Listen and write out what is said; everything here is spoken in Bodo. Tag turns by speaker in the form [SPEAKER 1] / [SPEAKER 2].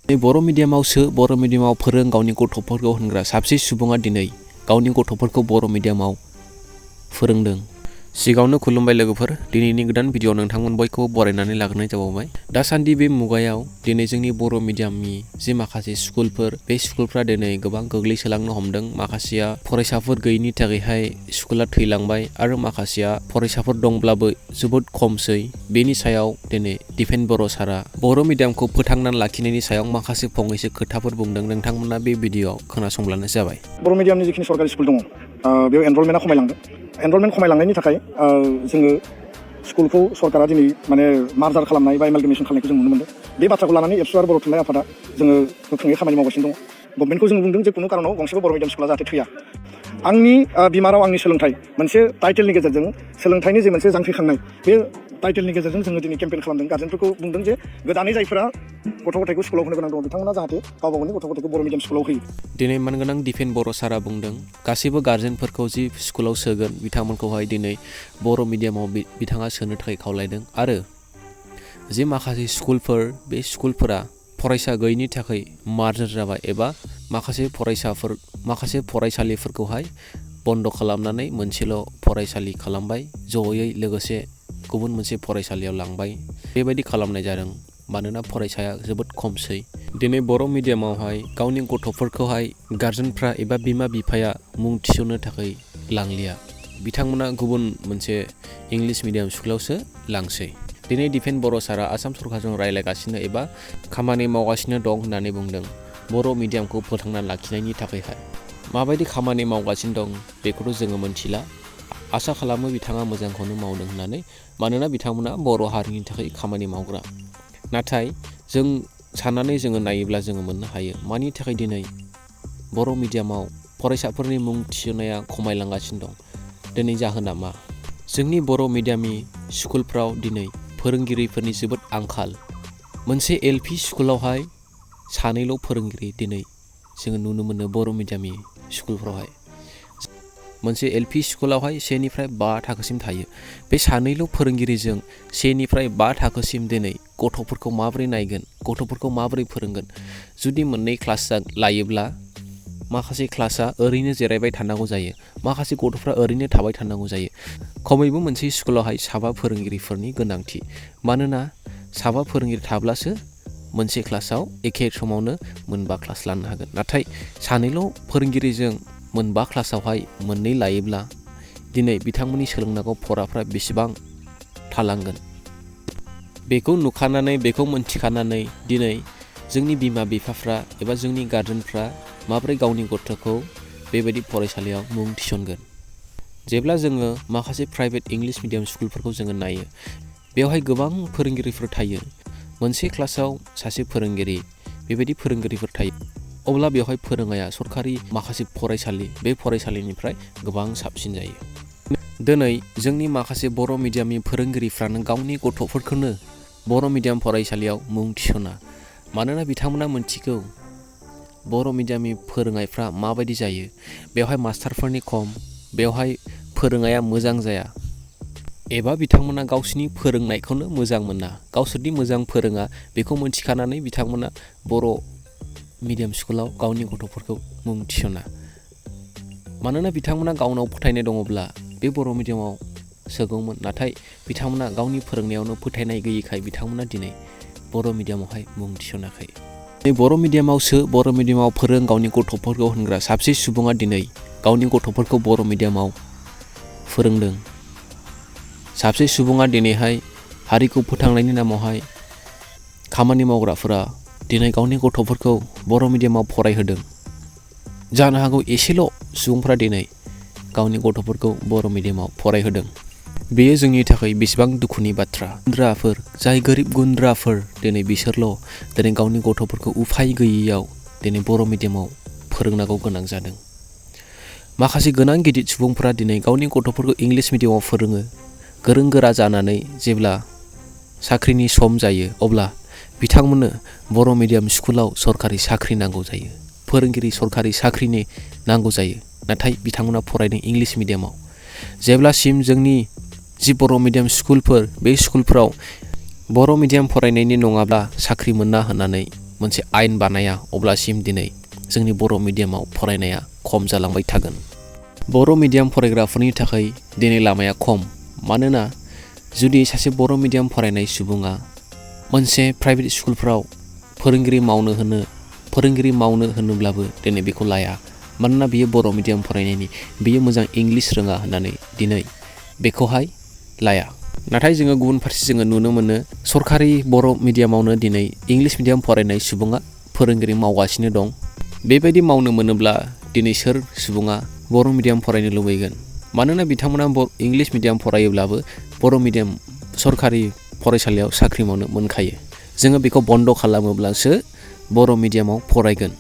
[SPEAKER 1] बर' मिडियामावसो बर' मिडियामाव फोरों गावनि गथ'फोरखौ होनग्रा साबसे सुबुङा दिनै गावनि गथ'फोरखौ बर' मिडियामाव फोरोंदों। सिगाङावनो खुलुमबाय लोगोफोर, दिनैनि गोदान भिडिअ नोंथांमोन बयखौबो बरायनानै लाग्रोनाय जाबावबाय। दासान्दि बे मुगायाव दिनै जोंनि बर' मिडियामनि जि माखासे स्कुलफोर, बे स्कुलफ्रा दिनै गोबां गोग्लैसोलांनो हमदों। माखासेया फरायसाफोर गैयिनि थाखायहाय स्कुला थैलांबाय आरो माखासेया फरायसाफोर दंब्लाबो जोबोद खमसै। बेनि सायाव दिनै दिपेन बर' सारा बर' मिडियामखौ फोथांनानै लाखिनायनि सायाव माखासे फंनैसो खोथाफोर बुंदों। नोंथांमोना बे भिडिअआव खोनासंब्लानो जाबाय।
[SPEAKER 2] बर' मिडियामनि जिखिनि सरकारि स्कुल दङ, बेयाव एनरलमेन्टआ खमायलांदों। एनरलमेन्ट खमायलांनायनि थाखाय जोङो स्कुलखौ सरकारा दिनै मार्जार खालामनाय बा एमालगेमेसन खालामनायखौ जों नुनो मोनदों। बे बाथ्राखौ लानानै एबसु आरो बर' थुनलाइ आफादा जोङो गोख्रोङै खामानि मावगासिनो दङ। गभर्नमेन्टखौ जों बुंदों जे खुनु कारनाव गंसेबो बर' मिडियाम स्कुला जाहाथे थैया। आंनि बिमा राव आंनि सोलोंथाइ मोनसे टाइटेलनि गेजेरजों सोलोंथाइनि जे मोनसे जांख्रिखांनाय, बे टाइटेलनि गेजेरजों जोङो दिनै केम्पेइन खालामदों। गार्जेनफोरखौ बुंदों जे गोदानै जायफोरा गथ' गथायखौ स्कुलाव होनो गोनां दङ, बिथांमोना जाहाथे गावबा गावनि गथ' गथायखौ बर' मिडियाम स्कुलाव होयो।
[SPEAKER 1] दिनै मानगोनां दिपेन बर' सारा बुंदों, गासैबो गार्जेनफोरखौ जि स्कुलाव सोगोन बिथांमोनखौहाय दिनै बर' मिडियामाव बिथाङा सोनो थाखाय खावलायदों। आरो जि माखासे स्कुलफोर, बे स्कुलफोरा फरायसा गैयिनि थाखाय मार्जार जाबाय एबा माखासे फरायसालिफोरखौहाय बन्द' खालामनानै मोनसेल' फरायसालि खालामबाय, जयै लोगोसे गुबुन मोनसे फरायसालियाव लांबाय। बेबायदि खालामनाय जादों मानोना फरायसाया जोबोद खमसै। दिनै बर' मिडियामावहाय गावनि गथ'फोरखौहाय गार्जेनफ्रा एबा बिमा बिफाया मुं थिसननो थाखाय लांलिया, बिथांमोना गुबुन मोनसे इंलिस मिडियाम स्कुलावसो लांसै। दिनै दिपेन बर' सारा आसाम सरकारजों रायज्लायगासिनो एबा खामानि मावगासिनो दं होननानै बुंदों बर' मिडियामखौ फोथांना लाखिनायनि थाखायहाय। माबायदि खामानि मावगासिनो दं बेखौथ' जोङो मोनथिला। आसा खालामो बिथाङा मोजांखौनो मावदों होननानै, मानोना बिथांमोना बर' हारिनि थाखाय खामानि मावग्रा। नाथाय जों साननानै जोङो नायोब्ला जोङो मोननो हायो, मानि थाखाय दिनै बर' मिडियामाव फरायसाफोरनि मुं थिसननाया खमायलांगासिनो दं। दिनै जाहोना मा? जोंनि बर' मिडियामनि स्कुलफ्राव दिनै फोरोंगिरिफोरनि जोबोद आंखाल। मोनसे LP स्कुलावहाय सानैल' फोरोंगिरि दिनै जोङो नुनो मोनो बर' मिडियामनि स्कुलफ्रावहाय। मोनसे LP स्कुलावहाय 1 निफ्राय 5 थाखोसिम थायो। बे सानैल' फोरोंगिरिजों 1 निफ्राय 5 थाखोसिम दिनै गथ'फोरखौ माबोरै नायगोन, गथ'फोरखौ माबोरै फोरोंगोन? जुदि मोननै क्लास लायोब्ला माखासे क्लासआ ओरैनो जिरायबाय थानांगौ जायो, माखासे गथ'फ्रा ओरैनो थाबाय थानांगौ जायो। खमैबो मोनसे स्कुलावहाय 7 फोरोंगिरिफोरनि गोनांथि। मानोना 7 फोरोंगिरि थाब्लासो मोनसे क्लासाव एखे समावनो 4 क्लास लानो हागोन। नाथाय सानैल' फोरोंगिरिजों 4 क्लासावहाय 2 लायोब्ला दिनै बिथांमोननि सोलोंनांगौ फराफ्रा बेसेबां थालांगोन? बेखौ नुखानानै, बेखौ मोनथिखानानै दिनै जोंनि बिमा बिफाफ्रा एबा जोंनि गार्जेनफ्रा माबोरै गावनि गथ'खौ बेबायदि फरायसालियाव मुं थिसनगोन? जेब्ला जोङो माखासे प्राइभेट इंलिस मिडियाम स्कुलफोरखौ जोङो नायो, बेवहाय गोबां फोरोंगिरिफोर थायो। मोनसे क्लासाव सासे फोरोंगिरि, बेबायदि फोरोंगिरिफोर थायो। अब्ला बेवहाय फोरोंनाया सरकारि माखासे फरायसालि, बे फरायसालिनिफ्राय गोबां साबसिन जायो। दिनै जोंनि माखासे बर' मिडियामनि फोरोंगिरिफ्रानो गावनि गथ'फोरखौनो बर' मिडियाम फरायसालियाव मुं थिसना। मानोना बिथांमोना मोनथिगौ बर' मिडियामनि फोरोंनायफ्रा माबायदि जायो। बेवहाय मास्टारफोरनि खम, बेवहाय फोरोंनाया मोजां जाया, एबा बिथांमोना गावसिनि फोरोंनायखौनो मोजां मोना, गावसोरनि मोजां फोरोङा बेखौ मोनथिखानानै बिथांमोना बर' मिडियाम स्कुलाव गावनि गथ'फोरखौ मुं थिसना। मानोना बिथांमोना गावनाव फोथायनाय दङब्ला बे बर' मिडियामाव सोगौमोन। नाथाय बिथांमोना गावनि फोरोंनायावनो फोथायनाय गैयैखाय बिथांमोना दिनै बर' मिडियामावहाय मुं थिसनाखै। बर' मिडियामावसो बर' मिडियामाव फोरों गावनि गथ'फोरखौ होनग्रा साबसे सुबुङा दिनै गावनि गथ'फोरखौ बर' मिडियामाव फोरोंदों। साबसे सुबुङा दिनैहाय हारिखौ फोथांनायनि नामावहाय खामानि मावग्राफोरा दिनै गावनि गथ'फोरखौ बर' मिडियामाव फरायहोदों। जानो हागौ एसेल' सुबुंफ्रा दिनै गावनि गथ'फोरखौ बर' मिडियामाव फरायहोदों। बेयो जोंनि थाखाय बेसेबां दुखुनि बाथ्रा। गुन्द्राफोर, जाय गोरिब गुन्द्राफोर, दिनै बिसोरल' दिनै गावनि गथ'फोरखौ उफाय गैयैयाव दिनै बर' मिडियामाव फोरोंनांगौ गोनां जादों। माखासे गोनां गिदिर सुबुंफ्रा दिनै गावनि गथ'फोरखौ इंलिस मिडियामाव फोरोङो। गोरों गोरा जानानै जेब्ला साख्रिनि सम जायो, अब्ला बिथांमोननो बर' मिडियाम स्कुलाव सरकारि साख्रि नांगौ जायो, फोरोंगिरि सरकारि साख्रिनि नांगौ जायो। नाथाय बिथांमोना फरायदों इंलिस मिडियामाव। जेब्लासिम जोंनि जि बर' मिडियाम स्कुलफोर, बे स्कुलफोराव बर' मिडियाम फरायनायनि नङाब्ला साख्रि मोना होननानै मोनसे आयेन बानाया अब्लासिम दिनै जोंनि बर' मिडियामाव फरायनाया खम जालांबाय थागोन। बर' मिडियाम फरायग्राफोरनि थाखाय दिनै लामाया खम, मानोना जुदि सासे बर' मिडियाम फरायनाय सुबुङा मोनसे प्राइभेट स्कुलफ्राव फोरोंगिरि मावनो होनोब्लाबो दिनै बेखौ लाया, मानोना बियो बर' मिडियाम फरायनायनि, बियो मोजां इंलिस रोङा होननानै दिनै बेखौहाय लाया। नाथाय जोङो गुबुन फारसे जोङो नुनो मोनो सरकारि बर' मिडियामावनो दिनै इंलिस मिडियाम फरायनाय सुबुङा फोरोंगिरि मावगासिनो दं। बेबायदि मावनो मोनोब्ला दिनै सोर सुबुङा बर' मिडियाम फरायनो लुबैगोन? मानोना बिथांमोना इंलिस मिडियाम फरायोब्लाबो बर' मिडियाम सरकारि फरायसालियाव साख्रि मावनो मोनखायो। जोङो बेखौ बन्द' खालामोब्लासो बर' मिडियामाव फरायगोन।